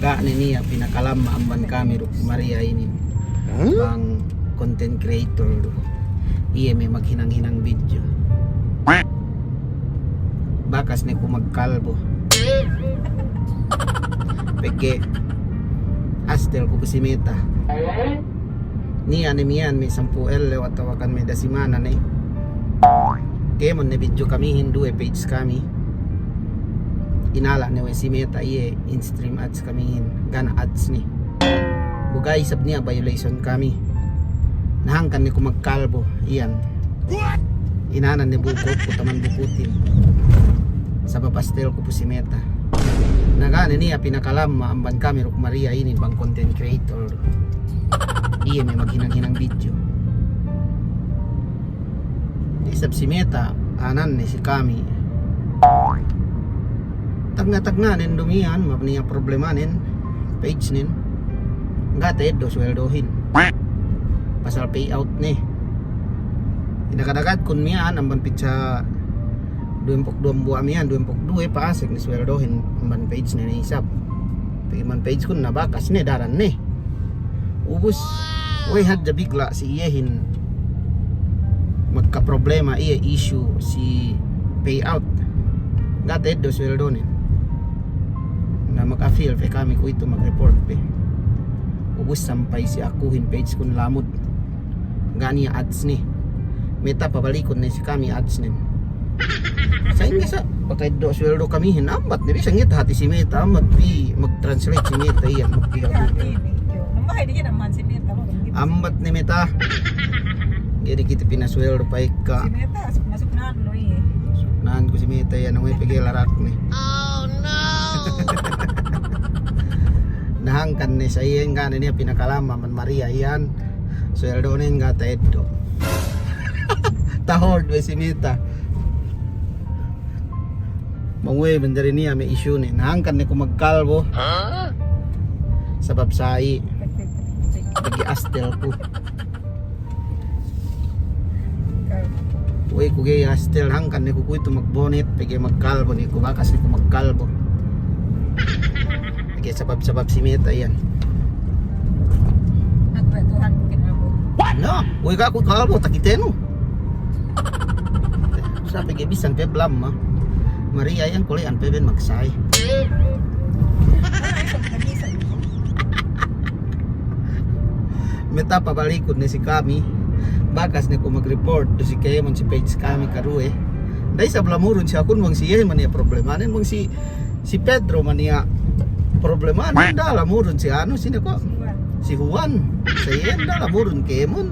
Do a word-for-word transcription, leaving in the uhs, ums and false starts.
Ga' ne niya' pinakalamma amban kami duk Maria inin. Bang content creator du. Iye me' maghinang-hinang video. Bakas ne ku magkalbo. Pegge' astel ku pu si Meta. Niya' ne miya'an me' sampū' ellew atawa kan me' dasimana ne. Kēmon ne video kamihin, duwe page kami. Inala' ne we' si Meta iye in-stream ads kamihin, ga' ne ads ne. Bu ga'i isab niya' violation kami. Na hangkan ne ku magkalbo, iyan. Inanan ne bukut ku taman bukutin. Sabab astel ku pu si Meta. Na ga' ne niya' pinakalamma amban kami duk Maria inin bang content creator. Iye me' maghinang-hinang video. Isab si Meta, anan ne si kami. Tagna'-tagna' nen du miya'an, map niya' problemanen, page nen. Ga' ta'eddo' suweldohin. Pasal payout ne. Inagad-agad kun miya'an, amban pizza duwempū' duwe miya'an, duwempū' duwe, pa'asek ne suweldohin, amban page ne ne isab. Pegge' amban page kun na bakas ne, daran ne. Ubus, we' hadja bigla' si iyehin magkaproblema iye issue si payout. Ga' ta'eddo' suweldonen. Na mag-appeal pe kami kuwe'itu, mag-report pe. Ubus sampay si akuhin page kun lamud. Ga' niya' ads ne. Meta pabalikun ne si kami ads nen. Sa'ingge sa', paka'eddo' suweldo kamihin, ambat ne, bisan ngeta hati si Meta, ambat pī mag-translate si Meta iyan, magpī hati. Ambat ne Meta. Ga'i ne kite pinasuweldo pa'ekka. Si Meta, masuk nanu iye. Masuk nanu ku si Meta iyan, we' pegge' larak ne. Na hangkan ne sa iyan, ga' ne niya' pinakalamma amban Maria iyan. Suweldonen ga' ta'eddo'. Tahold we' si Meta. Bang we' manjari niya' me' issue ne. Na hangkan ne ku magkalbo. Sabab sa'i. Pegge' astel ku. We' ku ga'i astel, hangkan ne ku kuwe'itu magbonet, pegge' magkalbo ne ku, bakas ne ku magkalbo. Pegge' sabab-sabab si Meta iyan. Aku ya Tuhan, mungkin aku. Anu, we' ga' ku kalbo, takitenu. Sa' pegge' bisan pe blamma. Maria iyan kule'an pe ben magsa'e. Meta pabalikun ne si kami, bakas ne ku mag-report du si kēmon si page kami karuwe. Da'a isab lamurun si akun bang si iye maniya' problemanen, bang si, si Pedro maniya' problemanen, da'a lamurun si anu, sine ko'? Si Juan. Si Juan. Sa' iye da'a lamurun kēmon.